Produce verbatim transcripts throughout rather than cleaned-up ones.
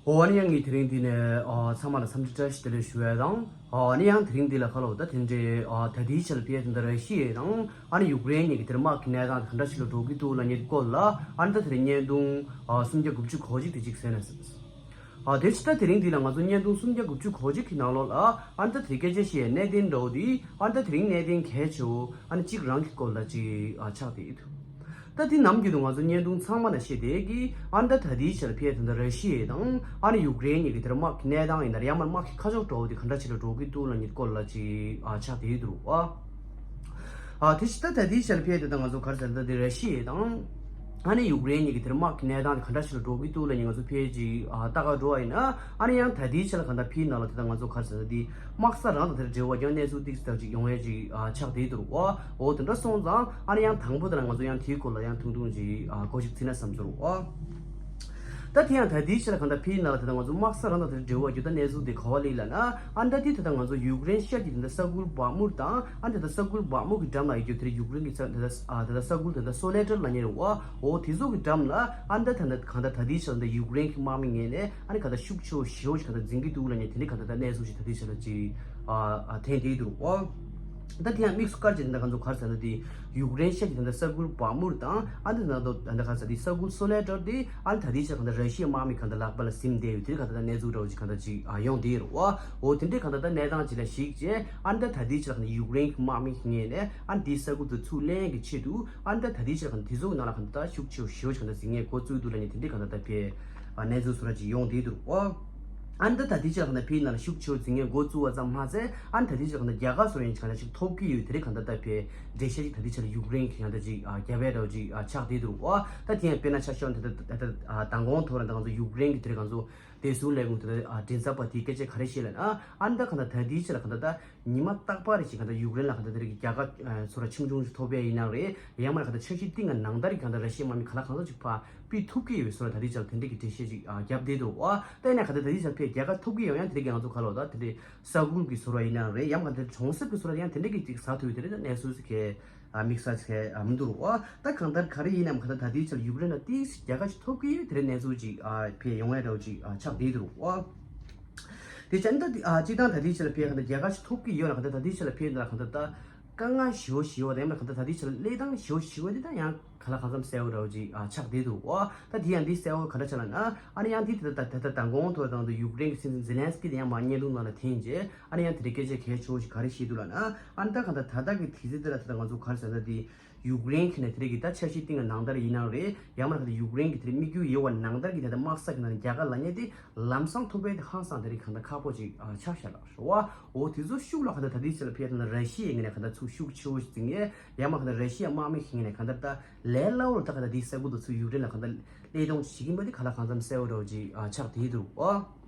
ཨོ་ཨ་ནི་ཡང་ངས་དེ་རིང་འདི་ནས་ཨ་ཚང་མ་ལ་འཚམས་འདྲི་བཀྲ་ཤིས་བདེ་ལེགས་ཞུ་ཡས་དང་། ཨ་ནི་ཡང་དེ་རིང་འདི་ལ་ཁ་ལོ་ད་དེ་འདྲའི་ཨ་ད་ལྟའི་ཆ་ལ་ཕེ་དེ་འདྲ་ར་ཤི་ཡ་དང་ཨ་ནི་ཡུཀ་རེན་གཉིས་ཀྱི་དེར་དམག་གི་གནས་སྟངས་ག་འདྲ་ཞིག་ལ་འགྲོ་གི་འདུག་ལབ་མཁན་སྐོར་ལ་ཨ་ནི་ད་དེ་རིང་བརྙན་ཐུང་ཨ་སུམ་བརྒྱ་དགུ་བཅུ་གོ་གཅིག་དེ་གཅིག་གསན་ན་ཟེར། ཨ་དེ་ཕྱི་ད་དེ་རིང་འདི་ལ་ང་ཚོ་བརྙན་ཐུང་སུམ་བརྒྱ་དགུ་བཅུ་གོ་གཅིག་གི་ནང་ལོགས་ལ་ཨ་ནི་ད་དེ་སྐད་ཆ་བཤད་གནད་དོན་འདྲ་བོ་འདི་ཨ་ནི་ད་དེ་རིང་གནད་དོན་གལ་ཆེ་བོ་ཨ་ནི་གཅིག་རང་གི་སྐོར་ལ་གཅིག་ཨ་ཆགས་བསྡད་ཡོད། ད་དེ་ནམ་རྒྱུན་དུ་ང་ཚོ་བརྙན་ཐུང་ཚང་མ་ལ་བཤད་བསྡད་ཀྱི་ཨ་ནི་ད་ད་ལྟའི་ཆར་ཕེ་དེ་འདྲ་ར་ཤི་ཡ་དང་ཨ་ནི་ཡུཀ་རེན་གཉིས་ཀྱི་དེར་དམག་གི་གནས་སྟངས་ཡིན་ན་ཡང་མར་དམག་གི་ཁ་ཕྱོགས་འདྲ་བོ་དེ་ག་འདྲ་ཞིག་ལ་འགྲོ་གི་འདུག་ལབ་མཁན་སྐོར་ལ་གཅིག་ཨ་ཆགས་བསྡད་ཡོད་འདུག་ཨ། ཨ་དེ་ཕྱི་ད་ད་ལྟའི་ཆར་ཕེ་དེ་ད་ང་ཚོ་ག་རེ་ཟེར་ན་ད་དེ་ར་ཤི་ཡ་དང་ཨ་ནི་ཡུཀ་རེན་གཉིས་ཀྱི་དེར་དམག་གི་གནས་སྟངས་དེ་ག་འདྲ་ཞིག་ལ་འགྲོ་གི་འདུག་ལབ་མཁན་ང་ཚོ་ཕེ་གཅིག་ཨ་ལྟ་ག་འགྲོ་བ་ཡིན་ན་ཨ་ནི་ཡང་ད་ལྟའི་ཆར་ག་འདྲ་ཕེ་ནང་ལ་དེ་ད་ང་ཚོ་ག་རེ་ཟེར་ན་དེ་དམག་ས་རང་དང་དེར་འབྲེལ་བ་ཀྱང་གནས་ཚུལ་ཏིག་ཙམ་ཅིག་ཡོང་ཡས་ཅིག་ཨ་ཆགས་བསྡད་འདུག་ཨ། འོ་དེ་འདྲ་སོང་ཙང་ཨ་ནི་ཡང་དང་པོ་དེ་ལ་ང་ཚོ་ཡང་དེའི་སྐོར་ལ་ཡང་ཐུང་ཐུང་ཅིག་ཨ་གོ་ཞིབ་བྱས་ན་བསམ་ཚོར་ཨ། ད་དེ་ཡང་ད་ལྟའི་ཆར་གང་ལྟར་ཕེ་ནང་ལ་དེ་ད་ང་ཚོ་དམག་ས་རང་དང་དེ་འབྲེལ་བ་རྒྱུ་ད་གནས་ཚུལ་དེ་ག་བ་ལེགས་ལ་ན་ཨ་ད་དེ་དེ་ད་ང་ཚོ་ཡུཀ་རེན་ཤར་གྱི་དེ་འདྲ་ས་ཁུལ་བག་མུར་དང་ཨ་དེ་ད་ས་ཁུལ་བག་མུར་གྱི་འགྲམ་ལ་ཡོད་རྒྱུ་དེ་ཡུཀ་རེན་གྱི་ས་དེ་ད་ཨ་དེ་ད་ས་ཁུལ་དེ་ད་སོ་ལེ་ཏར་ལ་ཉེ་རུ་བ་འོ་དེ་ཚོ་གི་འགྲམ་ལ་ཨ་ད་ད་ད་གང་ལྟར་ད་ལྟའི་ཆར་ད་ཡུཀ་རེན་གྱི་དམག་མི་ངོས་ནས་ཨ་ནི་གང་ལྟར་ཤུགས་ཆེ་བོ་ཞེ་བོ་ཞིག་གང་ལྟར་འཛིང་གི་འདུག་ལ་ཉེ་དེ་འདྲ་གང་ལྟར་ད་གནས་ཚུལ་ཞིག་ད་ལྟའི་ཆར་ལ་ཅིག་ཨ་ཨ་ཐོན་བསྡད་འདུག་ཨ། ད་དེ་ཡང་དམིགས་སུ་བཀར་བྱས་ད་ལྟ་ང་ཚོ་ག་རེ་ཟེར་ན་དེ་ཡུཀ་རེན་ཤར་གྱི་ད་ལྟ་ས་ཁུལ་བག་མུར་དང་ཨ་ད་ད་ད་ད་ག་རེ་ཟེར་དེ་ས་ཁུལ་སོ་ལེ་ཏར་དེ་ཨ་ད་ལྟའི་ཆར་གང་ལྟར་ར་ཤི་ཡའི་དམག་མི་གང་ལྟར་ལག་པ་ལ་ཟིན་བསྡད་ཡོད་དེ་གང་ལྟར་ད་གནས་ཚུལ་འདྲ་བོ་ཅིག་གང་ལྟར་ཅིག་ཨ་ཡོང་བསྡད་ཡོད་རེད་བ། འོ་དེ་འདྲའི་གང་ལྟར་ད་གནས་སྟངས་ཅིག་ལ་གཞིགས་བྱས་ཨ་ད་ད་ལྟའི་ཆར་གང་ལྟར་ཡུཀ་རེན་གྱི་དམག་མི་ངོས་ནས་ཨ་དེའི་ས་ཁུལ་དུ་ཚུར་ལེན་གྱི་ཆེད་དུ་ཨ་ད་ད་ལྟའི་ཆར་གང་ལྟར་དེ་ཚོ་ནང་ལ་གང་ལྟར་ཤུགས་ཆེ་བོ་ཞེ་བོ་ཅིག་གང་ལྟར་འཛིང་མཁན་འགོ་བཙུགས་འདུག་ལ་ནི་དེ་འདྲའི་གང་ལྟར་ད་ཕེ་ཨ་གནས་ཚུལ་བཟོ་འདྲ་ཅིག་ཡོང་བསྡད་འདུག་ཨ། ཨ་ནི་ད་ད་ལྟའི་ཆར་གང་ལྟར་ཕེའི་ནང་ལ་ཤུགས་ཆེ་བོ་འཛིང་མཁན་འགོ་བཙུགས་པ་ཙམ་མ་ཟད་ཨ་ནི་ད་ལྟའི་ཆར་གང་ལྟར་རྒྱལ་ཁ་བཟོ་ཡིན་གང་ལྟར་ཞིག་ཐོབ་ཀྱི་ཡོད་དེ་རིགས་གང་ལྟར་ད་ཕེ་འགྲེལ་བཤད་ཅིག་ད་ལྟའི་ཆར་ཡུཀ་རེན་གྱི་གང་ལྟར་ཅིག་ཨ་རྒྱབ་པའི་འདྲ་བོ་ཅིག་ཨ་ཆགས་བསྡད་འདུག་ཨ། ད་དེ་ཡང་དཔེར་ན་ཆ་བཞག་ན་ད་ད་ད་ད་མདང་དགོང་ཐོག་ར་ད་ང་ཚོ་ཡུཀ་རེན་གྱི་དེ་རིགས་ང་ཚོ་བདེ་སྲུང་ལས་ཁུངས་དེ་ད་ཨ་མགྲིན་ཚབ་པ་དེའི་སྐད་ཆ་ག་རེ་བཤད་ལབ་ན་ཨ་ནི་ད་གང་ལྟར་ད་ལྟའི་ཆར་གང་ལྟར་ད་ཉི་མ་རྟག་པར་རེ་བཞིན་གང་ལྟར་ཡུཀ་རེན་ལ་གང་ལྟར་དེ་རིགས་ཀྱི་རྒྱལ་ཁ་ཚོ་ར་ཆུང་ཆུང་ཞིག་ཐོབ་པ་ཡིན་ན་རེད། ཡང་མིན་ན་གང་ལྟར་འཆར་གཞི་སྟེང་ལ་ནང་ལྟར་གྱི་གང་ལྟར་ར་ཤི་ཡའི་དམག་མི་ག་ལ་གང་འཚམ་ཅིག་ཕར་ཕུད་ཐུབ་ཀྱི་ཡོད་པའི་བཟོ་འདྲ་ད་ལྟའི་ཆར་དེ་འདྲ་གི་འགྲེལ་བཤད་ཅིག་ཨ་བརྒྱབ་བསྡད་འདུག་ཨ། ད་ཡིན་ན་གང་ལྟར་ད་ལྟའི་ཆར་ཕར་རྒྱལ་ཁ་ཐོབ་ཀྱི་ཡོད་ཡང་དེ་འདྲ་གི་ང་ཚོ་ག་ལ་ད་དེ་འདྲའི་ས་ཁུལ་གྱི་བཟོ་འདྲ་ཡིན་ན་རེད། ཡང་མིན་ན་གང་ལྟར་གྲོང་གསེབ་ཀྱི་བཟོ་འདྲ་ཡང་དེ་འདྲ་གི་ཅིག་ཟ་ཐུབ་ཡོད་དེ་འདྲ་གནས་ཚུལ་ཞིག་གི་ཨ་དམིགས་བསལ་ཞིག་ཨ་མི་འདུག་རོ། ཨ་ད་གང་ལྟར་ག་རེ་ཡིན་ནའང་གང་ལྟར་ད་ལྟའི་ཆར་ཡུཀ་རེན་ལ་ཏོག་ཙམ་རྒྱལ་ཁ་ཞིག་ཐོབ་ཀྱི་ཡོད་དེ་འདྲའི་གནས་ཚུལ་ཅིག་ཨ་ཕར་ཡོང་ཡ་འདྲ་བོ་ཅིག་ཨ་ཆགས་བསྡད་འདུག་རོ། ཨ་དེ་ཆ་འདི་ཨ་སྤྱིར་བཏང་ད་ལྟའི་ཆར་ལ་ཕར་གང་ལྟར་རྒྱལ་ཁ་ཞིག་ཐོབ་ཀྱི་ཡོད་ལ་གང་ལྟར་ད་ལྟའི་ཆར་ལ་ཕར་འདི་ལ་གང་ལྟར་ད་དཀའ་ངལ་ཞེ་པོ་ཞེ་པོ་དང་ཡང་ན་གང་ལྟར་ད་ལྟའི་ཆར་ལ་གནས་སྟངས་ཞེ་པོ་ཞེ་པོ་འདི་དང་ཡང་ག་ལ་གང་འཚམ་གསལ་པོ་འདྲ་བོ་ཅིག་ཨ་ཆགས་བསྡད་འདུག་ཨ། ད་དེ་ཡང་འདི་གསལ་པོ་ག་འདྲ་ཆགས་ལབ་ན་ཨ་ནི་ཡང་འདི་ད་ལྟ་ད་ལྟ་མདང་དགོང་ཐོག་དང་དུ་ཡུཀ་རེན་གྱི་སྲིད་འཛིན་ཛེ་ལན་སི་ཀི་དེ་ཡང་མར་བརྙན་ཐུང་ནང་ལ་འཐེན་རྗེས་ཨ་ནི་ཡང་དེ་འདྲའི་སྐད་ཆ་གལ་ཆེ་བོ་ཞིག་ག་རེ་བཤད་འདུག་ལབ་ན་ཨ་ནི་ད་གང་ལྟར་ད་ལྟ་གི་དུས་ཚོད་འདི་ལ་ད་ལྟ་ང་ཚོ་ག་རེ་ཟེར་ན་འདི་ཡུཀ་རེན་གྱི་ནས་དེ་རིགས་ཀྱི་ད་འཆར་གཞི་སྟེང་ལ་ནང་ལྟར་ཡིན་ནའང་རེད། ཡང་མིན་ན་ད་ཡུཀ་རེན་གྱི་དེ་རིགས་དམིགས་ཡུལ་ཡོད་པ་ནང་ལྟར་གྱི་ད་ལྟ་དམག་ས་གི་ནང་ནས་རྒྱལ་ཁ་ལེན་མཁན་དེ་ལམ་སང་ཐོབ་པའི་དེ་ཧང་སང་དེ་རིགས་གང་ལྟར་ཁག་པོ་ཅིག་ཨ་ཆགས་ཤག་ལ་རེད་བ། འོ་དེ་ཚོ་ཤུགས་ལ་གང་ལྟར་ད་ལྟའི་ཆར་ལ་ཕར་ད་ལྟ་ར་ཤི་ཡའི་ངོས་ནས་གང་ལྟར་ཚུར་ཤུགས་ཆེ་བོ་ཞིག་འཛིན་མཁན། ཡང་མིན་ན་གང་ལྟར་ར་ཤི་ཡའི་དམག་མི་ཞིག་ངོས་ནས་གང་ལྟར་ད་ལས་སླ་བོར་ད་གང་ལྟར་དེའི་ས་ཁུལ་དུ་ཚུར་ཡུཀ་རེན་ལ་གང་ལྟར་སླད་གཏོང་བྱེད་ཀྱིན་པ་དེ་ག་ལ་གང་འཚམ་གསལ་པོ་འདྲ་བོ་ཅིག་ཨ་ཆགས་བསྡད་འདུག་བ།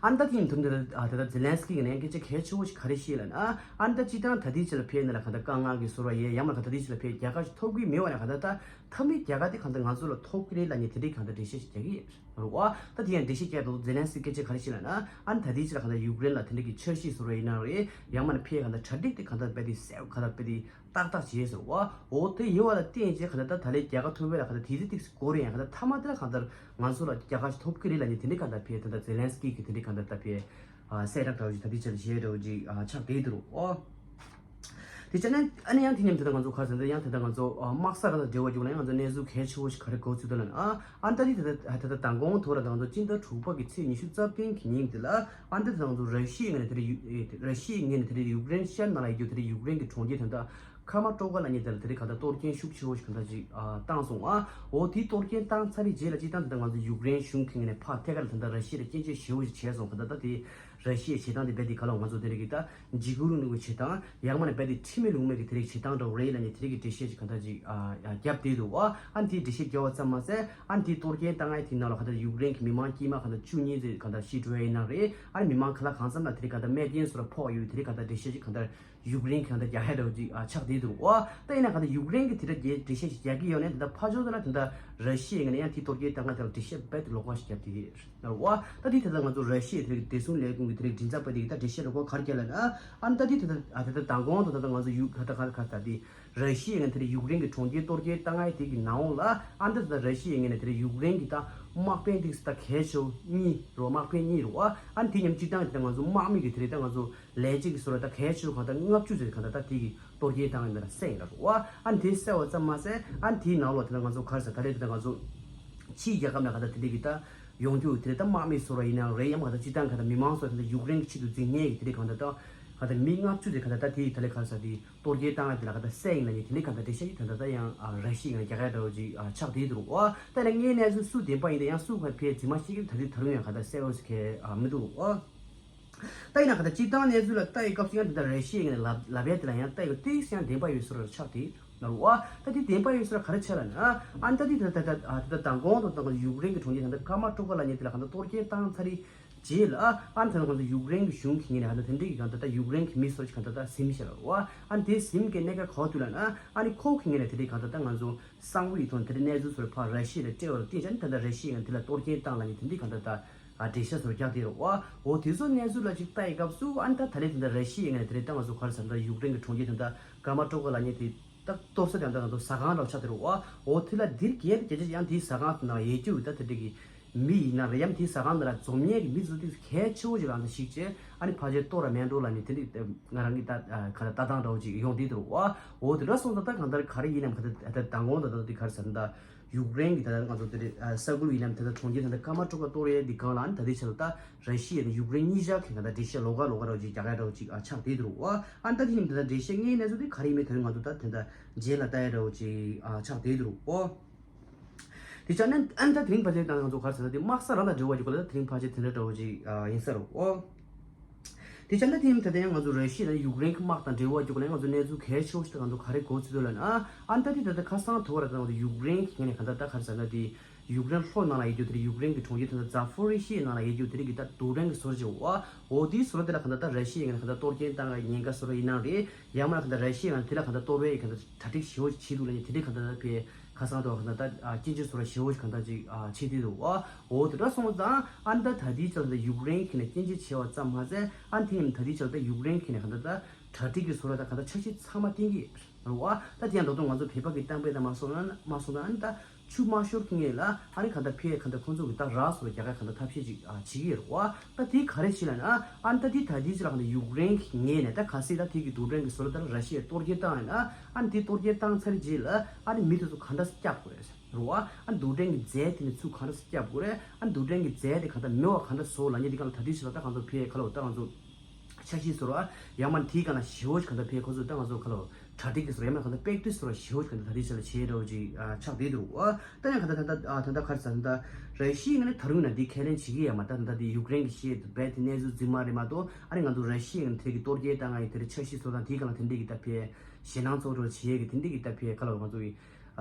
ཨ་ནི་ད་དེ་ཡིན་དུས་འདིར་ཨ་ད་ལྟ་ཛེ་ལན་སི་ཀི་གི་ནས་སྐད་ཆ་གལ་ཆེ་བོ་ཞིག་ག་རེ་བཤད་ལབ་ན། ཨ་ནི་ད་སྤྱིར་བཏང་ད་ལྟའི་ཆར་ལ་ཕར་འདི་ལ་གང་ལྟར་དཀའ་ངལ་གྱི་བཟོ་འདྲ་ཡོད། ཡང་མིན་ན་གང་ལྟར་ད་ལྟའི་ཆར་ལ་ཕར་རྒྱལ་ཁ་ཞིག་ཐོབ་ཀྱི་མེད་པ་ལ་གང་ལྟར་ད་མཐའ་མའི་རྒྱལ་ཁ་དེ་གང་ལྟར་ང་ཚོ་ལ་ཐོབ་ཀྱི་རེད་ལབ་མཁན་དེ་འདྲའི་གང་ལྟར་འགྲེལ་བཤད་ཞིག་རྒྱག་གི་ཡོད་རེད་བ། ད་དེ་ཡང་འགྲེལ་བཤད་རྒྱག་དུས་ཛེ་ལན་སི་ཀི་སྐད་ཆ་ག་རེ་བཤད་ལབ་ན། ཨ་ནི་ད་ལྟའི་ཆར་ལ་གང་ལྟར་ཡུཀ་རེན་ལ་དེ་འདྲ་གི་འཆར་གཞི་བཟོ་འདྲ་ཡིན་ན་རེད། ཡང་མིན་ན་ཕར་གང་ལྟར་གྲ་སྒྲིག་དེ་གང་ལྟར་རྦད་དེ་གསལ་པོ་གང་ལྟར་རྦད་དེ་ཏག་ཏག་བྱས་ཟེར་བ། འོ་དེ་ཡོད་པ་ལ་བརྟེན་བྱས་གང་ལྟར་ད་ད་ལན་རྒྱལ་ཁ་ཐོབ་པ་ལ་གང་ལྟར་དུས་ཚོད་ཏོག་ཙམ་འགོར་ཡང་གང་ལྟར་མཐའ་མ་དེ་ལ་གང་ལྟར་ང་ཚོ་ལ་རྒྱལ་ཁ་ཞིག་ཐོབ་ཀྱི་རེད་ལབ་མཁན་དེ་འདྲའི་གང་ལྟར་ཕར་ད་ལྟ་ཛེ་ལན་སི་ཀི་གིས་དེ་འདྲའི་གང་ལྟར་ད་ཕར་ཨ་གསལ་བསྒྲགས་འདྲ་བོ་ཅིག་ད་ལྟའི་ཆར་བྱས་འདྲ་བོ་ཅིག་ཨ་ཆགས་བསྡད་འདུག་རོ། དེ་བྱས་ན་ཨ་ནི་ཡང་དེ་མཉམ་དུ་ད་ང་ཚོ་ག་རེ་ཟེར་ན་ཡང་དེ་ད་ང་ཚོ་ཨ་དམག་ས་ར་དང་འབྲེལ་བ་བྱུང་ན་ཡང་ང་ཚོ་གནས་ཚུལ་གལ་ཆེ་བོ་ཞིག་ག་རེ་གོ་ཚུལ་དུ་ལ་ཨ་ཨ་ད་དེ་ད་ད་ད་ལྟ་མདང་དགོང་ཐོག་ར་ད་ང་ཚོ་སྤྱི་ཟླ་དྲུག་པ་གི་ཚེས་ཉི་ཤུ་རྩ་བདུན་གི་ཉིན་དེ་ལ་ཨ་ད་དེ་ད་ང་ཚོ་ར་ཤི་ཡའི་ངོས་ནས་དེ་རེད་ཡུ་ར་ཤི་ཡའི་ངོས་ནས་དེ་རེད་ཡུཀ་རེན་ཤར་ནང་ལ་ཡོད་རྒྱུ་དེ་རེད་ཡུཀ་རེན་གྱི་གྲོང་ཁྱེར་དེ་འདྲ་ཁ་མ་ཀྲོ་ཀ་ལབ་མཁན་དེ་ལ་དེ་རིང་གང་ལྟར་གཏོར་སྐྱོན་ཤུགས་ཆེ་བོ་ཞིག་གང་ལྟར་ཅིག་ཨ་བཏང་སོང་ཨ། འོ་དེའི་གཏོར་སྐྱོན་བཏང་ཚར་བའི་རྗེས་ལ་སྤྱིར་བཏང་དེ་ལྟར་ང་ཚོ་ཡུཀ་རེན་གཞུང་གི་ངོས་ནས་ཕར་ཐད་ཀར་ལ་དེ་འདྲ་ར་ཤི་ཡ་ལ་སྐྱོན་བརྗོད་ཞེ་བོ་ཞིག་བྱས་སོང་། གང་ལྟར་ད་དེ་ར་ཤི་ཡའི་བྱེད་སྟངས་དེ་རྦད་དེ་ག་ལ་ང་ཚོ་དེ་རིང་གི་ད་འཇིགས་སྐུལ་རིང་ལུགས་ཀྱི་བྱེད་སྟངས་ཡང་མིན་ན་རྦད་དེ་ཁྲིམས་མེད་ལུགས་མེད་ཀྱི་དེ་རིང་བྱེད་སྟངས་འདྲ་བོ་རེད་ལབ་ནས་དེ་རིང་གི་འགྲེལ་བཤད་ཅིག་གང་ལྟར་ཅིག་ཨ་ཨ་བརྒྱབ་བསྡད་འདུག་ཨ། ཨ་ནི་དེའི་འགྲེལ་བཤད་བརྒྱབ་པ་ཙམ་མ་ཟད་ཨ་ནི་དེའི་གཏོར་སྐྱོན་བཏང་ཡ་དེའི་ནང་ལ་གང་ལྟར་ཡུཀ་རེན་གྱི་མི་མང་དཀྱུས་མ་གང་ལྟར་བཅུ་གཉིས་ཙམ་གང་ལྟར་ཤི་འགྲོ་ཡ་ཡིན་ན་རེད། ཨ་ནི་མི་མང་ག་ལ་གང་འཚམ་ལ་དེ་རིང་གང་ལྟར་རྨས་སྐྱོན་སོགས་ལ་ཕོག་ཡོད་དེ་རིང་གང་ལྟར་འགྲེལ་བཤད་ཅིག་གང་ལྟར་ཡུཀ་རེན་གྱིས་གང་ལྟར་རྒྱག་ཡ་འདྲ་བོ་ཅིག་ཨ་ཆགས་བསྡད་འདུག་ཨ། ད་ཡིན་ན་གང་ལྟར་ཡུཀ་རེན་གྱིས་དེ་འདྲ་རྒྱལ་འགྲེལ་བཤད་ཅིག་རྒྱག་གི་ཡོད་ནའི་དེ་འདྲ་ཕར་ཕྱོགས་དེ་ལ་དེ་འདྲ་ར་ཤི་ཡའི་ངོས་ནས་ཡང་དེའི་གཏོར་སྐྱོན་བཏང་མཁན་དེ་ལ་འགྲེལ་བཤད་རྦད་དེ་ལོགས་ཀ་ཞིག་བརྒྱབ་བསྡད་ཀྱི་རེད་བ། ད་དེ་དེ་ལྟར་ང་ཚོ་ར་ཤི་ཡའི་དེ་རིང་བདེ་སྲུང་ལས་ཁུངས་ཀྱི་དེ་རིང་མགྲིན་ཚབ་པ་དེ་གིས་ད་འགྲེལ་བཤད་ལོགས་ཀ་ག་རེ་བརྒྱབ་ལབ་ན། ཨ་ནི་ད་དེ་དེ་ལྟར་ཨ་དེ་ལྟར་མདང་དགོང་དུ་ད་ལྟ་ང་ཚོ་ཡུ་ག་ད་ག་ད་ག་ད་དེ་ ར་ཤི་ཡའི་ངོས་ནས་དེ་ཡུཀ་རེན་གྱི་གྲོང་ཁྱེར་གཏོར་རྒོལ་བཏང་ཡ་དེ་གི་ནང་ལ་ཨ་ནི་ད་ལྟ་ར་ཤི་ཡའི་ངོས་ནས་དེ་ཡུཀ་རེན་གྱི་ད་དམག་དཔོན་དེ་ད་གལ་ཆེ་བོ་གཉིས་རོ། དམག་དཔོན་གཉིས་རོ། ཨ་ནི་དེ་མཉམ་སྤྱིར་བཏང་གི་ད་ང་ཚོ་དམག་མི་གི་དེ་རེད། ད་ང་ཚོ་ལས་བྱེད་ཀྱི་སོ་ར་ད་གལ་ཆེ་བོ་གང་ད་ལྔ་བཅུ་ཙམ་གང་ད་ད་དེ་གི་གཏོར་རྒོལ་བཏང་ཡིན་ན་གསལ་ཡིན་ར་རོ། ཨ་ནི་དེ་གསལ་བ་ཙམ་མ་ཟད་ཨ་ནི་དེའི་ནང་ལོགས་དེ་ད་ང་ཚོ་ག་རེ་ཟེར་ད་རེད། དེ་ད་ང་ཚོ་ཕྱིའི་རྒྱལ་ཁབ་ནས་གང་ད་དེ་འདྲ་གི་ད་ཡོང་རྒྱུ་དེ་རེད། ད་དམག་མི་སོ་ར་ཡིན་ནའང་རེད། ཡང་གང་ད་སྤྱིར་བཏང་གང་ད་མི་མང་སོ་ར་དེ་ད་ཡུཀ་རེན་གྱི་ཆེད་དུ་འཛིང་མཁན་གྱི་དེ་རེད། གང་ད་ད་གང་ད་མི་ལྔ་བཅུ་ཙམ་གང་ད་ད་དེ་ཡི་ད་ལས་ག་རེ་ཟེར་དེ་གཏོར་རྒོལ་བཏང་ཡ་དེ་ལ་གང་ད་གསལ་ཡིན་ན་ཡིན། དེ་ལས་གང་ད་འགྲེལ་བཤད་ཀྱི་ད་ད་ད་ཡང་ར་ཤི་ཡ་ཡང་རྒྱ་གར་འདྲ་བོ་ཅིག་ཆགས་བསྡད་འདུག་རོ། ད་ཡིན་ན་དངོས་གནས་སུ་སུ་བདེན་པ་ཡིན་ད་ཡང་སུ་ག་ཕེ་རྫུན་མ་བཤད་ཀྱི་ད་དེ་ད་རུང་ཡང་གང་ད་གསལ་བོ་ཞིག་ག་མི་འདུག་རོ། ད་ཡིན་ན་ག་ད་སྤྱིར་བཏང་གནས་ཚུལ་ལ་ལྟ་ཡི་སྐབས་སུ་ཡང་དེ་ལྟར་རེ་ཞིག་ཡིན་ལབ་ལབ་ཡ་དེ་ལ་ཡང་ལྟ་ཡི་ཏིག་ཡང་བདེན་པ་ཡོད་ཟེར་བ་ཆགས་དེ་ན་རུ་ཨ། ད་དེ་བདེན་པ་ཡོད་ཟེར་བ་ག་རེ་ཆགས་ལ་ན་ཨ། ད་དེ་ད་ད་ད་ད་ད་མདང་དགོང་དུ་ད་ཡུཀ་རེན་གྱི་གྲོང་ཁྱེར་ད་ད་ཀ་མ་ཀྲོ་ཀ་ལབ་མཁན་དེ་ལ་ག་ད་གཏོར་རྒོལ་བཏང་ཚར་རེད་རྗེས་ལ་ཨ། ཨ་ད་ད་ང་ཚོ་ཡུཀ་རེན་གྱི་གཞུང་གི་ངོས་ནས་ཧ་ད་དེ་འདྲའི་གི་གང་ད་ད་ཡུཀ་རེན་གྱི་མི་སོར་གྱི་གང་ད་ད་ཟིན་བྱས་ལ་རུ་ཨ། ཨ་དེ་ཟིན་གྱི་གནད་འགག་ག་བ་དུས་ལ་ན་ཨ་ནི་ཁོ་གི་ངོས་ནས་དེ་འདྲའི་གང་ད་ད་ང་ཚོ་གསང་བོ་ཡི་ཐོག་དེ་འདྲའི་གནས་ཚུལ་སོར་ཕར་ར་ཤི་ཡ་ལ་སྤྲད་པ་ལ་བརྟེན་ཅན་ད་ད་ར་ཤི་ཡ་ཡང་དེ་ལ་གཏོར་རྒོལ་བཏང་ལབ་མཁན་དེ་འདྲའི་གང་ད་ད། ཨ་འགྲེལ་བཤད་སོགས་རྒྱག་དེ་རུ་ཨ། འོ་དེ་ཚོ་གནས་ཚུལ་ལ་ཅིག་ལྟ་ཡི་སྐབས་སུ་ཨ་ནི་ད་ད་ལན་དེ་འདྲ་ར་ཤི་ཡའི་ངོས་ནས་དེ་རིང་ད་ང་ཚོ་ག་རེ་ཟེར་ན་ད་ཡུཀ་རེན་གྱི་གྲོང་ཁྱེར་དེ་འདྲ་ཀ་མ་ཀྲོ་ཀ་ལབ་མཁན་དེ་ད་གཏོར་ས་དེ་འདྲ་ང་ཚོ་ཟ་ཁང་འདྲ་ཆགས་དེ་རུ་ཨ། འོ་དེ་ལ་འདིར་གལ་ཏེ་གལ་ཆེ་ཡང་དེའི་ཟ་ཁང་དེ་ནང་ཡོད་རྒྱུ་ད་དེ་འདྲ་གི་མི་ཡིན་ན་རེད། ཡང་དེའི་ཟ་ཁང་འདི་ལ་འཛོམས་མཁན་གྱི་མི་ཚོ་དེ་གལ་ཆེ་བོ་ཞིག་ལ་ད་ཞིག་བྱས་ཨ་ནི་ཕལ་ཆེར་གཏོར་ར་མེད་འགྲོ་ལབ་ནས་དེ་འདྲ་ང་རང་གི་ད་ག་ལ་ལྟ་སྟངས་འདྲ་བོ་ཅིག་ཡོང་དེ་དེ་རུ་ཨ། འོ་དེ་འདྲ་སོང་ཙང་ད་གང་ལྟར་ག་རེ་ཡིན་ནམ་ག་ད་ད་མདང་དགོང་ད་ད་དེ་ག་རེ་ཟེར་ན་ད། ཡུཀ་རེན་གྱི་ད་ལྟ་ང་ཚོ་དེ་རེད་ས་ཁུལ་ཡིན་ནམ་དེ་ད་གྲོང་ཁྱེར་ད་ལྟ་ཀ་མ་ཀྲོ་ཀ་གཏོར་ཡས་འདི་སྒང་ལ་ཨ་ནི་ད་ལྟའི་ཆ་ལ་ད་ར་ཤི་ཡ་ནས་ཡུཀ་རེན་གཉིས་ཆར་གྱི་ད་ལྟ་འགྲེལ་བཤད་ལོགས་ཀ་ལོགས་ཀ་འདྲ་བོ་ཅིག་རྒྱག་ཡ་འདྲ་བོ་ཅིག་ཨ་ཆགས་བསྡད་འདུག་ཨ། ཨ་ནི་ད་དེ་ཡིན་ད་ལྟ་འགྲེལ་བཤད་དངོས་གནས་ཚུལ་དེ་ག་རེ་ཡིན་མིན་དེ་རིང་ང་ཚོ་ད་དེ་འདྲ་རྗེས་ལ་ལྟ་ཡ་འདྲ་བོ་ཅིག་ཨ་ཆགས་བསྡད་འདུག་ཨོ། དེ་ཆ་ནས་ཨ་ནི་ད་དེ་རིང་ཕལ་ཆེར་ད་ང་ཚོ་ག་རེ་ཟེར་ན་དེ་དམག་ས་རང་དང་འབྲེལ་བ་ཡོད་ག་ལ་ད་དེ་རིང་ཕལ་ཆེར་དེ་འདྲ་འདྲ་བོ་ཅིག་ཨ་ཡིན་ས་རེད་ཨོ། དེ་ཆ་ནས་དེ་ཡིན་ད་དེ་ཡང་ང་ཚོ་ར་ཤི་ཡ་དང་ཡུཀ་རེན་གྱི་དམག་དང་འབྲེལ་བ་ཡོད་ག་ལ་ང་ཚོ་གནས་ཚུལ་གལ་ཆེ་བོ་ཞིག་ད་ང་ཚོ་ག་རེ་གོ་ཚུལ་འདུག་ལབ་ན་ཨ། ཨ་ནི་ད་དེ་ད་ལྟ་ཁ་སང་ཐོག་ར་ད་ང་ཚོ་ཡུཀ་རེན་གྱི་ངོས་ནས་ག་ད་ད་ག་རེ་ཟེར་ན་དེ། ཡུཀ་རེན་ལྷོ་ནང་ལ་ཡོད་རྒྱུ་དེ་རེད། ཡུཀ་རེན་གྱི་གྲོང་ཁྱེར་དེ་ཚོ་ཛ་ཕོ་རི་ཤི་ཡའི་ནང་ལ་ཡོད་རྒྱུ་དེ་རིགས་ཀྱི་ད་རྡུལ་ཕྲན་གྱི་སོར་བྱེད་འོ། འོ་དེའི་སོར་དེ་ལ་གང་ལྟར་ད་ར་ཤི་ཡའི་ངོས་ནས་གང་ལྟར་གཏོར་སྐྱོན་བཏང་བའི་ཉེན་ཁ་སོར་ཡིན་ནའང་རེད། ཡང་མིན་ན་གང་ལྟར་ར་ཤི་ཡའི་ངོས་ནས་དེ་ལ་གང་ལྟར་གཏོར་བའི་གང་ལྟར་གྲ་སྒྲིག་ཞེ་པོ་ཅིག་བྱེད་འདུག་ལབ་ནས་དེ་འདྲའི་གང་ལྟར་ད་ཕའི་ཁ་སང་དུ་གང་ལྟར་ད་སྐྱོན་བརྗོད་སོར་ཞེ་པོ་ཅིག་གང་ལྟར་ཅིག་བྱེད་ཀྱི་འདུག་འོ་དེ་འདྲ་སོང་ཙང་ཨ་ནི་ད་ད་ལྟའི་ཆར་ད་ཡུཀ་རེན་གྱི་ནས་སྐྱོན་བརྗོད་བྱས་པ་ཙམ་མ་ཟད་ཨ་ནི་དེ་ཡིན་ད་ལྟའི་ཆར་ད་ཡུཀ་རེན་གྱི་ནས་གང་ལྟར་ད་གྲ་སྒྲིག་གི་སོར་ད་གང་ལྟར་འཆར་གཞི་ཚང་མ་བཏིང་གི་རེད་བ། ད་དེ་ཡང་ད་དུང་ང་ཚོ་བོད་པ་གི་གཏམ་དཔེ་དང་མ་སོང་ན་མ་སོང་ན་ཨ་ནི་ད་ཆུ་མ་ཤོར་གི་ངེས་ལ་ཨ་ནི་གང་ལྟར་ཕེ་གང་ལྟར་ཁོང་ཚོ་གི་ད་རག་སོར་རྒྱག་ག་གང་ལྟར་ཐབས་ཤེས་ཅིག་ཨ་བྱེད་ཀྱི་ཡོད་རེད་བ། ད་དེ་ག་རེ་བྱེད་ལ་ན་ཨ་ནི་ད་དེ་ད་དེ་ཅི་ལ་གང་ལྟར་ཡུཀ་རེན་གི་ངོས་ནས་ད་གལ་སྲིད་ད་དེ་གི་རྡུལ་ཕྲན་གི་སོར་ལྟར་ར་ཤི་ཡས་གཏོར་རྒོལ་བཏང་ཡོད་ན་ཨ་ནི་དེ་གཏོར་རྒོལ་བཏང་ཚར་རྗེས་ལ་ཨ་ནི་མི་དེ་ཚོ་གང་འདྲ་སྐྱབས་དགོས་རེད་རེད་བ། ཨ་ནི་རྡུལ་ཕྲན་གི་རྫས་དེ་ནས་ཚུར་གང་འདྲ་སྐྱབས་དགོས་རེད། ཨ་ནི་རྡུལ་ཕྲན་གི་རྫས་དེ་གང་ལྟར་མེད་པ་གང་འདྲ་བཟོ་ལབ་མཁན་དེ་གང་ལ་ད་དེ་ཅི་ལ་ད་གང་ལྟར་ཕེ་ག་ལ་བ་ད་ང་ཚོ། འཆར་གཞི་བཟོ་ར། ཡང་མ་དེའི་སྒང་ལ་ཞེ་པོ་ཞིག་གང་ལྟར་ཕེ་ཁོ་ཚོས་ད་ང་ཚོ་ག་ལ་གྲ་སྒྲིག་གི་བཟོ་ར་ཡང་མ་གང་ལྟར་པེག་ཏི་རིས་བཟོ་ར་ཞེ་པོ་ཞིག་གང་ལྟར་ད་དེའི་ཆ་ལ་བྱེད་འདྲ་བོ་ཅིག་ཨ་ཆགས་བསྡད་འདུག་ཨ་ད་ཡང་གང་ལྟར་ད་ལྟ་ཨ་ད་ལྟ་ག་རེ་ཟེར་ན་ད་ར་ཤི་ཡ་ངོས་ནས་ད་རུང་ན་འདི་ཁས་ལེན་བྱེད་ཀྱི་ཡོད་མ་རེད། ད་ད་ལྟ་དེ་ཡུཀ་རེན་གྱི་ཤེས་རྦད་དེ་གནས་ཚུལ་རྫུན་མ་རེད་མ་གཏོགས་ཨ་ནི་ང་ཚོ་ར་ཤི་ཡ་ངོས་ནས་དེ་གི་གཏོར་རྒོལ་བཏང་ང་ཡི་དེ་རིང་འཆར་གཞི་བཟོ་སྟངས་དེའི་སྒང་ལ་དེ་འདྲས་ཀྱི་ད་ཕེ་ཞེད་སྣང་ཚ་པོ་འདྲ་བོ་བྱེད་ཡས་ཀྱི་དེ་འདྲས་ཀྱི་ད་ཕེ་ག་ལ་བ་ང་ཚོ་གི་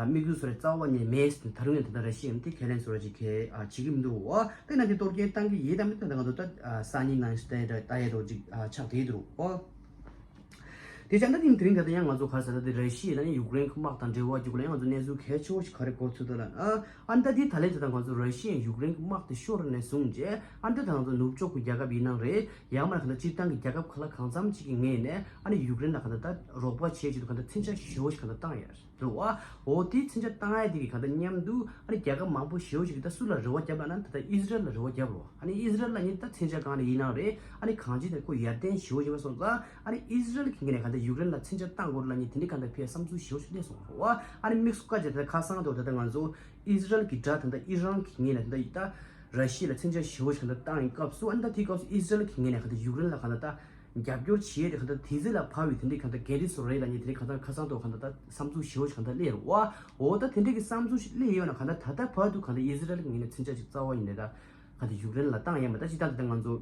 ཨ་དམིགས་ཡུལ་བཟོ་ར་རྩ་བ་ནས་མེད་ཟེར་ད་རུང་ཡང་ད་ལྟ་ར་ཤི་ཡ་ངོས་ནས་དེ་ཁས་ལེན་བཟོ་ར་ཅིག་ཁས་ཨ་བྱེད་ཀྱི་མི་འདུག་ཨ་དེ་ན་དེ་གཏོར་རྒོལ་བཏང་གི་ཡོད་དམ་མེད་ད་ང་ཚོ་ད་ཨ་སང་ཉིན་ནང་ཞིག་ད་ཡ་ད་ཡ་འདྲ་བོ་ཅིག་ཨ་ཆགས་བསྡད་འདུག་ཨ། དེ་བྱས་ན་དེ་དེ་རིང་ད་ལྟ་ཡང་ང་ཚོ་ག་རེ་ཟེར་ད་དེ་ར་ཤི་ཡ་དང་ཡུཀ་རེན་གྱི་དམག་དང་འབྲེལ་བ་རྒྱུགས་ལ་ཡང་ང་ཚོ་གནས་ཚུལ་གལ་ཆེ་བོ་ཞིག་ག་རེ་གོ་ཐུབ་འདུག་ལབ་ན། ཨ་ནི་ད་དེ་ད་ལན་ད་ལྟ་ང་ཚོ་ར་ཤི་ཡ་ཡུཀ་རེན་གྱི་དམག་དེ་ཤོར་ནས་བཟུང་རྗེས་ཨ་ནི་ད་ལྟ་ང་ཚོ་ནུབ་ཕྱོགས་ཀྱི་རྒྱལ་ཁབ་ཡིན་ནའང་རེད། ཡང་མིན་ན་གང་ལྟར་སྤྱིར་བཏང་གི་རྒྱལ་ཁབ་གང་ལ་གང་འཚམ་ཅིག་གི་ངོས་ནས་ཨ་ནི་ཡུཀ་རེན་ལ་གང་ལྟར་ད་རོགས་པ་བྱེད་ཆེད་དུ་གང་ལྟར་མཚོན་ཆ་ཞེ་བོ་ཞིག་གང་ལྟར་བཏང་ཡོད་རེད་བ། འོ་དེའི་མཚོན་ཆ་བཏང་ཡ་དེ་གི་གང་ལྟར་མཉམ་དུ་ཨ་ནི་རྒྱལ་ཁབ་མང་པོ་ཞེ་བོ་ཞིག་གིས་ད་སུ་ལ་རེ་བ་བརྒྱབ་ལབ་ན་ད་ལྟ་ཨི་ཟི་རལ་ལ་རེ་བ་བརྒྱབ་རོ། ཨ་ནི་ཨི་ཟི་རལ་ལ་ནི་ད་མཚོན་ཆ་གང་ནས་ཡིན་ནའང་རེད། ཨ་ནི་གང་ཅི་ད་ཁོ་ཡར་ལྡན་ཞེ་བོ་ཞིག་ཡོད་སོང་ཙང་ཨ་ནི་ཨི་ཟི་རལ་གི་ངོས་ནས་གང་ལྟར་ཡུཀ་རེན་ལ་མཚོན་ཆ་བཏང་དགོས་རེད་ལབ་ནི་དེ་འདྲའི་གང་ལྟར་ཕའི་བསམ་ཚུལ་ཞེ་བོ་ཞིག་སླེབས་སོང་རོ། ཨ་ནི་དམིགས་སུ་བཀར་བྱས་ད་ཁ་སང་དུ་ད་ལྟ་ང་ཚོ་ཨི་ཟི་རལ་གི་དགྲ་ད་ལྟ་ཨི་རན་གི་ངོས་ནས་ད་ལྟ་ད་ར་ཤི་ཡ་ལ་མཚོན་ཆ་ཞེ་བོ་ཞིག་གང་ལྟར་བཏང་ཡིན་སྐབས་སུ་ཨ་ནི་ད་དེའི་སྐབས་སུ་ཨི་ཟི་རལ་གི་ངོས་ནས་གང་ལྟར་ཡུཀ་རེན་ལ་གང་ལྟར་ད། རྒྱབ་སྐྱོར་བྱེད་ཡས་དེ་གང་ལྟར་དེ་ཚོ་ལ་བབས་པའི་དེ་འདྲའི་གང་ལྟར་གལ་ཏེ་སོ་རེད་ལབ་མཁན་དེ་འདྲའི་གང་ལྟར་ཁ་སང་ཐོག་གང་ལྟར་ད་བསམ་ཚུལ་ཞེ་བོ་ཞིག་གང་ལྟར་སླེབས་ཡོད་རེད་བ། འོ་ད་དེ་འདྲའི་གི་བསམ་ཚུལ་ཞིག་སླེབས་ཡོད་ན་གང་ལྟར་ད་ལྟ་བར་དུ་གང་ལྟར་ཨི་ཟི་རལ་གི་ངོས་ནས་མཚོན་ཆ་ཅིག་རྩ་བ་ཉིད་ནས་ད་གང་ལྟར་ཡུཀ་རེན་ལ་བཏང་ཡ་མ་ད་ཅི་ད་ད་ང་ཚོ་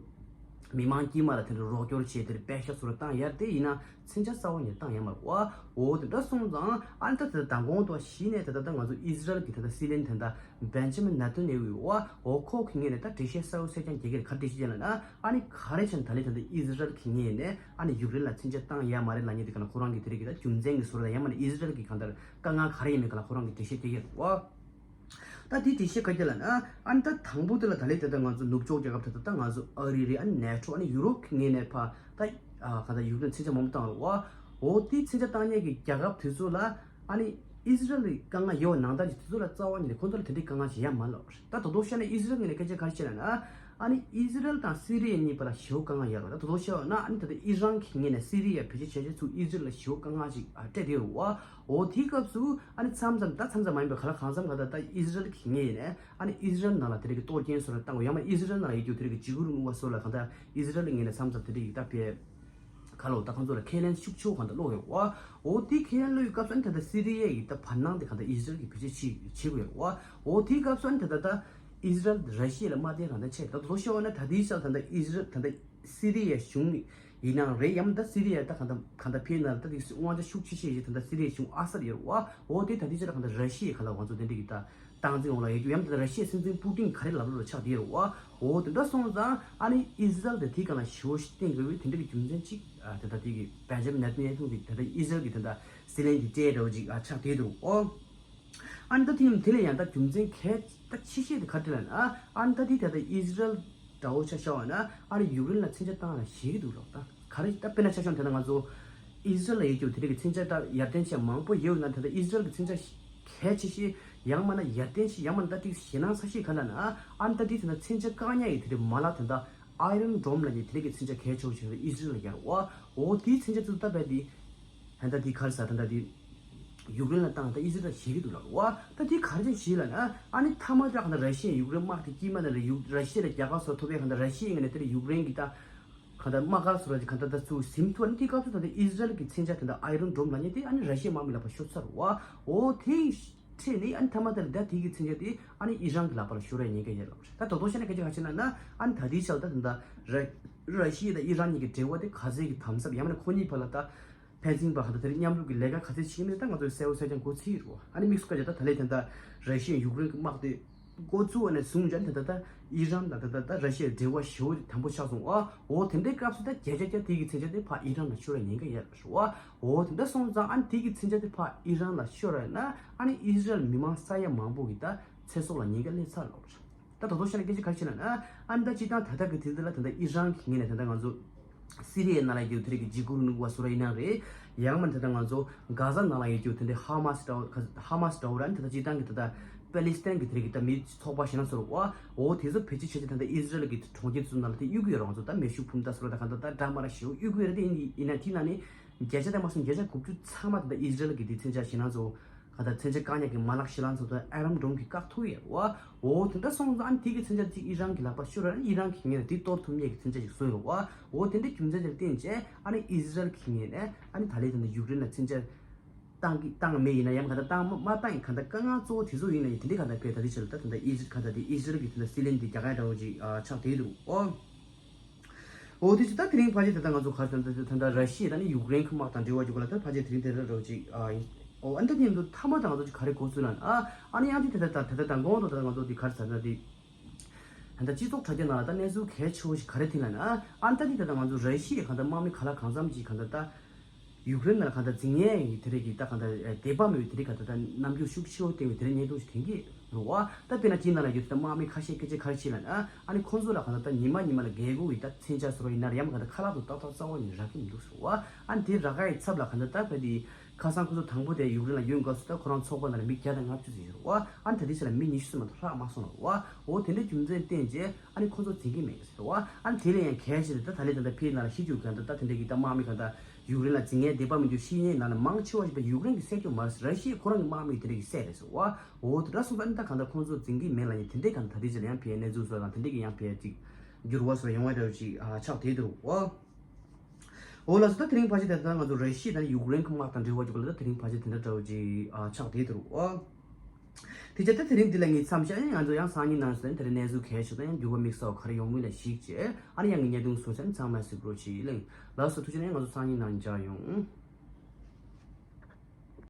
མི་མང་དཀྱུས་མ་ལ་དེ་འདྲ་རོགས་སྐྱོར་བྱས་དེར་པད་ཤག་ཚུར་བཏང་ཡ་དེ་ཡིན་ན་མཚོན་ཆ་རྩ་བ་ཉིད་ནས་བཏང་ཡ་མ་རེད་བ། འོ་དེ་འདྲ་སོང་ཙང་ཨ་ནི་ད་ད་ད་གོང་དུ་གཞི་ནས་ད་ད་ད་ང་ཚོ་ཨི་ཟི་རལ་གི་ད་ད་སྲིད་བློན་དེ་འདྲ་བན་ཇི་མིན་ནེ་ཐན་ཡ་ཧུ་ཡོད་བ། འོ་ཁོ་གི་ངོས་ནས་ད་འགྲེལ་བཤད་གསལ་པོ་གསལ་རྐྱང་རྒྱག་གི་རེད། ག་རེ་འགྲེལ་བཤད་བྱས་ལབ་ན། ཨ་ནི་ག་རེ་བྱས་ན་ད་ལན་ད་ལྟ་ཨི་ཟི་རལ་གྱི་ངོས་ནས་ཨ་ནི་ཡུཀ་རེན་ལ་མཚོན་ཆ་བཏང་ཡ་མ་རེད་ལབ་མཁན་དེ་ག་ལ་ཁོ་རང་གི་དེ་རིགས་ཀྱི་ད་རྒྱུ་མཚན་གྱི་ཟུར་ལ་ཡང་མ་ནི་ཨི་ཟི་རལ་གྱི་གང་ལྟར་དཀའ་ངལ་ག་རེ་ཡིན་མིན་ག་ལ་ཁོ་རང་གི་འགྲེལ་བཤད་སྟེར་གྱི་རེད་བ། ད་དེའི་འགྲེལ་བཤད་ག་རེ་ལབ་ན། ཨ་ནི་ད་དང་པོ་དེ་ལ་ད་ལན་ད་ལྟ་ང་ཚོ་ནུབ་ཕྱོགས་རྒྱལ་ཁབ་ད་ལྟ་ད་ང་ཚོ་ཨ་རི་རེད། ཨ་ནི་ནེ་ཊོ་ཨ་ནི་ཡུ་རོབ་ཀྱི་ངོས་ནས་ཕར་ད་ག་ད་ཡུཀ་རེན་མཚོན་ཆ་མང་པོ་བཏང་རེད་བ། འོ་དེའི་མཚོན་ཆ་བཏང་མཁན་གྱི་རྒྱལ་ཁབ་དེ་ཚོ་ལ་ཨ་ནི་ཨི་ཟི་རལ་གྱི་དཀའ་ངལ་ཡོད་པ་ནང་ལྟར་གྱི་དེ་ཚོ་ལ་རྩ་བ་ཉིད་ནས་ཁོང་ཚོ་ལ་དེ་འདྲའི་དཀའ་ངལ་ཞིག་ཡོད་མ་རེད་ལབ་པ་རེད། ད་དོ་དོ་བཤད་ན་ཨི་ཟི་རལ་ངོས་ནས་སྐད་ཆ་ག་རེ་བཤད་ལབ་ན། ཨ་ནི་ཨི་ཟི་རལ་དང་སི་རི་ཡ་གཉིས་བར་ལ་ཞེ་པོ་དཀའ་ངལ་ཡོད་རེད། ད་དོ་དོ་བཤད་པ་ན་ཨ་ནི་ད་ལྟ་ཨི་རན་གྱི་ངོས་ནས་སི་རི་ཡ་བེད་སྤྱོད་བྱས་བྱས་ཚུར་ཨི་ཟི་རལ་ལ་ཞེ་པོ་དཀའ་ངལ་ཞིག་ཨ་སྤྲད་བསྡད་ཡོད་རེད་བ། འོ་དེའི་སྐབས་སུ་ཨ་ནི་མཚམས་མཚམས་ད་མཚམས་མཚམས་མ་ཡིན་པའི་ག་ལ་གང་འཚམ་ག་ད་ད་ཨི་ཟི་རལ་གྱི་ངོས་ནས་ཨ་ནི་ཨི་ཟི་རལ་ནང་ལ་དེ་རིགས་ཀྱི་གཏོར་སྐྱོན་བཟོ་འདྲ་བཏང་དགོས། ཡང་མིན་ཨི་ཟི་རལ་ནང་ལ་ཡོད་རྒྱུ་དེ་རིགས་ཀྱི་འཇིགས་སྐུལ་དངུལ་བ་སོགས་ལ་གང་ལྟར་ཨི་ཟི་རལ་ངོས་ནས་མཚམས་མཚམས་དེ་རིགས་ཀྱི་ད་ཕེ་ག་ལོ་ད་ཁོང་ཚོ་ལ་ཁས་ལེན་ཤུགས་ཆེ་བོ་གང་ལྟར་སློག་ཡོད་རེད་བ། འོ་དེ་ཁས་ལེན་སློག་ཡོད་སྐབས་སུ་ཨ་ནི་ད་ལྟ་སི་རི་ཡ་ཡི་ད་བར་སྣང་དེ་གང་ལྟར་ཨི་ཟི་རལ་གྱིས་བེད་སྤྱོད་བྱེད་བྱེད་དགོས་ཡོད་རེད་བ། འོ་དེའི་སྐབས་སུ་ཨ་ནི་ད་ལྟ་ད་ཨི་ཟི་རལ་ར་ཤི་ཡ་ལ་དམག་དོན་གང་ལྟར་ཆེ། ད་དོ་ཤོར་ན་ད་ལྟའི་ཆར་ད་ལྟ་ཨི་ཟི་རལ་ད་ལྟ་སི་རི་ཡའི་གཞུང་ཡིན་ནའང་རེད། ཡང་མིན་ད་སི་རི་ཡ་ད་གང་ལྟར་གང་ལྟར་ཕེ་ན་ད་དེ་དབང་ཆ་ཤུགས་ཆེ་ཤོས་ཤིག་ད་ལྟ་སི་རི་ཡའི་གཞུང་ཨ་སར་ཡོད་རེད་བ། འོ་དེ་ད་ལྟའི་ཆར་གང་ལྟར་ར་ཤི་ཡའི་ཁ་ལ་ང་ཚོ་དེ་འདྲ་གི་ད་སྟངས་འཛིན་འོག་ལ་ཡོད་རྒྱུ། ཡང་མིན་ད་ར་ཤི་ཡའི་སྲིད་འཛིན་པུ་ཏིན་ག་རེ་ལབ་ལབ་ཆགས་བསྡད་ཡོད་རེད་བ། འོ་དེ་འདྲ་སོང་ཙང་ཨ་ནི་ཨི་ཟི་རལ་དེ་དེའི་སྒང་ལ་ཞེ་པོ་ཞིག་བརྟེན་དགོས་པའི་དེ་འདྲ་གི་རྒྱུ་མཚན་གཅིག་ཨ་དེ་ད་དེ་གི་བན་ཇ་མིན་ནེ་ཐན་ཡ་ཧུ་གི་དེ་ད་ཨི་ཟི་རལ་གི་དེ་ད་སྲིད་བློན་གྱི་སྤྲད་འདྲ་བོ་ཅིག་ཨ་ཆགས་བསྡད་འདུག་ཨོ། ཨ་ནི་ད་དེ་ཡིན་དེ་ལས་ཡང་ད་རྒྱུ་མཚན་གལ་ད་ཆེ་ཤོས་དེ་ག་རེ་ལབ་ན། ཨ་ནི་ད་དེ་ད་ལྟ་ཨི་ཟི་རལ་འདྲ་བོ་ཆ་བཞག་པ་ན་ཨ་ནི་ཡུཀ་རེན་ལ་མཚོན་ཆ་བཏང་ལ་ཞེད་ཀྱི་འདུག་ལབ། ད་ག་རེ་ད་དཔེར་ན་ཆ་བཞག་ན་ད་ལྟ་ང་ཚོ་ཨི་ཟི་རལ་ལ་ཡོད་རྒྱུ་དེ་རིགས་ཀྱི་མཚོན་ཆ་ད་ཡར་ཐོན་ཆེ་མང་པོ་ཡོད་ན་ད་ལྟ་ཨི་ཟི་རལ་གྱི་མཚོན་ཆ་གལ་ཆེ་ཤོས་ཡང་མིན་ན་ཡར་ཐོན་ཆེ་ཡང་མིན་ན་ད་དེ་ཞེད་སྣང་ཚ་ཤོས་ག་ལབ་ན། ཨ་ནི་ད་དེ་ད་ལྟ་མཚོན་ཆ་བཀག་ཉར་ཡི་དེ་རིགས་མ་ལག་ད་ལྟ་ཨའི་རོན་ཌོམ་ལབ་མཁན་དེ་རིགས་ཀྱི་མཚོན་ཆ་གལ་ཆེ་བོ་ཞིག་ཨི་ཟི་རལ་ལ་ཡོད་རེད་བ། འོ་དེའི་མཚོན་ཆ་ཚོ་ད་རྦད་དེ་ད་ལྟ་དེ་ག་རེ་ཟ་ད་ལྟ་དེ་ཡུཀ་རེན་ལ་བཏང་ད་ཨི་ཟི་རལ་ཞེད་ཀྱི་འདུག་ལབ་རེད་བ། ད་དེ་ག་རེ་བྱས་ཞེད་ལབ་ན། ཨ་ནི་མཐའ་མ་ད་ག་ད་ར་ཤི་ཡ་ཡུཀ་རེན་དམག་དེ་དཀྱིལ་མ་ན་རེད། ཡུ་ར་ཤི་ཡ་ལ་རྒྱལ་ཁ་བཟོ་ཐུབ་པའི་ག་ད་ར་ཤི་ཡའི་ངོས་ནས་དེ་ལ་ཡུཀ་རེན་གྱི་ད་ག་ད་དམག་སྒར་སུ་ར་གི་ག་ད་ད་ཚུར་ཟིན་ཐུབ། ཨ་ནི་དེའི་སྐབས་སུ་ད་ལྟ་ཨི་ཟི་རལ་གྱི་མཚོན་ཆ་དེ་འདྲ་ཨའི་རོན་ཌོམ་ལབ་མཁན་དེ་ཨ་ནི་ར་ཤི་ཡའི་དམག་མི་ལག་པ་ཤོར་ཚར་རེད་བ། འོ་དེ་ཁྲིད་ནས་ཨ་ནི་མཐའ་མ་དེ་ལ་ད་དེ་གི་མཚོན་ཆ་དེ་ཨ་ནི་ཨི་རན་གྱི་ལག་པ་ལ་ཤོར་བའི་ཉེན་ཁ་ཡོད་ལབ་རེད། ད་དོ་དོ་བཤད་ན་སྐད་ཆ་ག་རེ་ལབ་ན། ཨ་ནི་ད་ལྟའི་ཆར་ད་ད་ལྟ་ར་ར་ཤི་ཡ་དང་ཨི་རན་གཉིས་ཀྱི་འབྲེལ་བ་དེ་ག་ཚད་ཀྱི་དམ་ཟབ་ཡང་མིན་ན་ཁོ་གཉིས་བར་ལ་ད་ཕན་ཚུན་བར་ག་ད་དེ་རིང་མཉམ་རུབ་ཀྱི་ལས་ཀ་ག་ཚད་བྱེད་ཀྱི་མིན་ད་ང་ཚོས་གསལ་པོ་གསལ་རྐྱང་གོ་ཚོད་ཡོད་རེད་བ། ཨ་ནི་དམིགས་སུ་བཀར་བྱས་ད་ད་ལན་ད་ལྟ་ར་ཤི་ཡ་ཡུཀ་རེན་གྱི་དམག་དེ་འགོ་བཙུགས་པ་ནས་བཟུང་ཀྱང་ད་ད་ད་ཨི་རན་དང་ད་ད་ད་ར་ཤི་ཡའི་འབྲེལ་བ་ཞེ་པོ་དམ་པོ་ཆགས་སོང་བ། འོ་དེ་འདྲའི་སྐབས་སུ་ད་བརྒྱ་ཆ་བརྒྱ་དེ་གི་མཚོན་ཆ་དེ་ཕར་ཨི་རན་ལ་ཤོར་བའི་ཉེན་ཁ་ཡོད་རེད་བ། འོ་དེ་འདྲ་སོང་ཙང་ཨ་ནི་དེ་གི་མཚོན་ཆ་དེ་ཕར་ཨི་རན་ལ་ཤོར་བ་ཡིན་ན་ཨ་ནི་ཨི་ཟི་རལ་མི་མང་ས་ཡ་མང་པོ་གི་ད་ཚེ་སྲོག་ལ་ཉེན་ཁ་སླེབས་ཚར་ལབ་རེད། ད་དོ་དོ་བཤད་ན་སྐད་ཆ་ག་རེ་བཤད་ན་ན། ཨ་ནི་ད་སྤྱིར་བཏང་ད་ལྟ་གི་དུས་འདི་ལ་ད་ལྟ་ཨི་རན་གྱི་ངོས་ནས་ད་ལྟ་ང་ཚོ་སི་རི་ཡའི་ནང་ལ་ཡོད་དེ་རིགས་ཀྱི་འཇིགས་སྐུལ་དངུལ་བ་སུ་ར་ཡིན་ནའང་རེད། ཡང་མིན་ད་ལྟ་ང་ཚོ་གྷ་ཟ་ནང་ལ་ཡོད་རྒྱུ་དེ་འདྲའི་ཧ་མ་སི་འདྲ་བོ་ཧ་མ་སི་འདྲ་བོ་ར་ནི་ད་ལྟ་སྤྱིར་བཏང་གི་ད་ལྟ་པེ་ལི་སི་ཐན་གྱི་དེ་རིགས་ཀྱི་ད་མི་ཚོགས་པ་ཞེ་ན་སོ་རུ་བ། འོ་དེ་ཚོ་བེད་སྤྱོད་བྱས་ཏེ་ད་ལྟ་ཨི་ཟི་རལ་གྱི་གྲོང་ཁྱེར་ཚོའི་ནང་ལ་དེ་གཡུག་གི་ཡོད་རེད། ང་ཚོ་ད་མེ་ཤུགས་འཕུར་མདའ་སོ་རུ་ད་གང་ད་ད་འདྲ་མ་ར་ཞེ་པོ་གཡུག་གི་ཡོད་རེད། དེ་ཡིན་ཡིན་ན་དེ་ནང་ནས་བརྒྱ་ཆ་དེ་མ་སོང་བརྒྱ་ཆ་དགུ་བཅུ་ཚང་མ་ད་ལྟ་ཨི་ཟི་རལ་གྱི་དེ་མཚོན་ཆ་ཞེ་ན་ཚོ་ག་ད་མཚོན་ཆ་བཀག་ཉར་གྱི་མ་ལག་ཞེ་ལང་ཚོ་ད་ཨ་རམ་ཌོམ་གྱི་བཀག་ཐུབ་ཡོད་རེད་བ། འོ་དེ་འདྲ་སོང་ཙང་ཨ་ནི་དེ་གི་མཚོན་ཆ་དེ་ཨི་རན་གྱི་ལག་པ་ཤོར་བ་ཨི་རན་གྱི་ངོས་ནས་དེ་གཏོར་ཐུབ་མཁན་གྱི་མཚོན་ཆ་ཞིག་བཟོས་ཡོད་རེད་བ། འོ་དེ་འདྲའི་རྒྱུ་མཚན་དེར་བརྟེན་བྱས་ཨ་ནི་ཨི་ཟི་རལ་གྱི་ངོས་ནས་ཨ་ནི་ད་ལན་དེ་འདྲ་ཡུཀ་རེན་ལ་མཚོན་ཆ་བཏང་གི་བཏང་མེད་ཡིན་ན་ཡང་ག་ད་བཏང་མ་མ་བཏང་ཡིན་ག་ད་དཀའ་ངལ་གཙོ་བོ་དེ་ཚོ་ཡིན་ན་ཡང་དེ་འདྲའི་ག་ད་བས་ད་དེ་ཕྱིར་ད་དེ་འདྲ་ཨི་ཟི་ག་ད་དེ་ཨི་ཟི་རལ་གྱི་དེ་འདྲ་སྲིད་བློན་དེ་རྒྱ་གར་འདྲ་བོ་ཅིག་ཨ་ཆགས་བསྡད་འདུག་ཨོ། འོ་དེ་ཚོ་ད་དེ་རིང་ཕལ་ཆེར་ད་ལྟ་ང་ཚོ་ག་རེ་ད་ད་ད་ར་ཤི་ཡ་ད་ནི་ཡུཀ་རེན་གྱི་དམག་དང་འབྲེལ་བ་ཡོད་ག་ལ་ད་ཕལ་ཆེར་དེ་རིང་དེ་འདྲ་འདྲ་བོ་ཅིག་ཨ་ཡིན། ཨོ་ཨ་ད་དེ་ཡིན་དུས་མཐའ་མ་ད་ང་ཚོ་ཅིག་ག་རེ་གོ་ཚུལ་ལ་ཨ་ཨ་ནི་ཡང་དེ་ད་ད་ད་ད་ད་གོང་དུ་ད་ང་ཚོ་དེ་ག་རེ་ད་ད་དེ། ད་ལྟ་སྤྱི་ཚོགས་དྲ་རྒྱ་ནང་ལ་ད་གནས་ཚུལ་གལ་ཆེ་བོ་ཞིག་ག་རེ་ཐོན་ལ་ན། ཨ་ནི་ད་འདི་ད་ལྟ་ང་ཚོ་ར་ཤི་ཡའི་གང་ལྟར་དམག་མི་ག་ལ་གང་འཚམ་ཅིག་གང་ལྟར་ད་ཡུཀ་རེན་ནང་ལ་གང་ལྟར་འཛིང་ཡས་ཡི་དེ་རིགས་ཀྱི་ད་གང་ལྟར་དད་པ་མེད་པའི་དེ་རིགས་གང་ལྟར་ད་རྣམ་འགྱུར་ཤུགས་ཆེ་བོ་བསྟན་པའི་དེ་རིགས་བརྙན་ཐུང་ཞིག་ཐོན་གྱི་འདུག་བ། ད་དཔེར་ན་ཅིག་ནང་ལ་ཡོད་ད་དམག་མི་ཁ་ཤས་སྐད་ཆ་ག་རེ་བྱེད་ལ་ན། ཨ་ནི་ཁོང་ཚོ་ལ་གང་ལྟར་ད་ཉི་མ་ཉི་མ་ལ་རྒྱལ་སྒོ་ཡི་ད་མཚོན་ཆ་བཟོ་རོགས་ཡིན་ན་རེད་ཡང་མ་གང་ལྟར་ཁ་ལག་ཏུ་ཏག་ཏག་རྩ་བ་ནས་རག་གི་མི་འདུག་ཟེར་བ། ཨ་ནི་དེ་རག་ག་ཡི་ཚབ་ལ་གང་ལྟར་ད་ཕ་དེ། ཁ་སང་ཁོ་ཚོ་དང་པོ་དེ་ཡུཀ་རེན་ལ་ཡོང་སྐབས་སུ་ད་ཁོ་རང་ཚོགས་པ་ནང་ལ་མི་བརྒྱ་དང་ལྔ་བཅུ་ཙམ་ཡོད་རེད་བ། ཨ་ནི་ད་ལྟའི་ཆ་ལ་མི་ཉི་ཤུ་ཙམ་མ་གཏོགས་ལྷག་མ་སོང་རེད་བ། འོ་དེ་འདྲའི་རྒྱུ་མཚན་བསྟན་རྗེས་ཨ་ནི་ཁོ་ཚོ་འཛིང་གི་མེད་ཟེར་བ། ཨ་ནི་དེ་ལས་ཡང་གལ་ཆེ་རེད་ད། ད་ལྟའི་ད་ལྟ་ཕའི་ནང་ལ་ཤི་རྒྱུ་གང་ད་ད་དེ་འདྲའི་གི་ད་དམག་མི་གང་ད་ཡུཀ་རེན་ལ་འཛིང་ཡས་དད་པ་མི་འདུག་ཤི་ཡས་ནང་ལ་མང་ཆེ་བ་ཞིག་ད་ཡུཀ་རེན་གི་བསད་རྒྱུ་མ་རེད། ར་ཤི་ཡས་ཁོ་རང་གི་དམག་མི་དེ་འདྲའི་གི་བསད་རེད་ཟེར་བ། འོ་དེ་འདྲ་སོང་ད་ཨ་ནི་ད་གང་ད་ཁོ་ཚོ་འཛིང་གི་མེད་ལ་ཡང་དེ་འདྲའི་གང་ད་ད་ལྟའི་ཆ་ལ་ཡང་ཕའི་གནས་ཚུལ་བཟོ་དང་དེ་འདྲའི་གི་ཡང་ཕའི་ཅིག་འགྱུར་བ་སོགས་ཡོང་བ་འདྲ་བོ་ཅིག་ཨ་ཆགས་བསྡད་འདུག་བ། འོ་ལགས་སོ། ད་དེ་རིང་ཕལ་ཆེར་དེ་ལྟར་ང་ཚོ་ར་ཤི་ཡ་དང་ཡུཀ་རེན་གྱི་དམག་དང་འབྲེལ་བ་བཅུག་ལ་ད་དེ་རིང་ཕལ་ཆེར་དེ་འདྲ་འདྲ་བོ་ཅིག་ཨ་ཆགས་བསྡད་འདུག་ཨ། དེ་བྱས་ད་དེ་རིང་འདི་ལ་ངས་མཚམས་བཞག་ཡང་ང་ཚོ་ཡང་སང་ཉིན་ནང་སོན་དེ་རིང་གནས་ཚུལ་གལ་ཆེ་དང་ཡང་འགྱུར་བ་དམིགས་བསལ་བ་ག་རེ་ཡོང་མིན་ལ་གཞིགས་བྱས་ཨ་ནི་ཡང་ངས་བརྙན་ཐུང་བཟོ་ས་ནི་ཚང་མ་གཟིགས་རོགས་བྱེད་ལེ། ལགས་སོ་ཐུགས་རྗེ་ཆེ། ཡང་ང་ཚོ་སང་ཉིན་ནང་མཇལ་ཡོང་།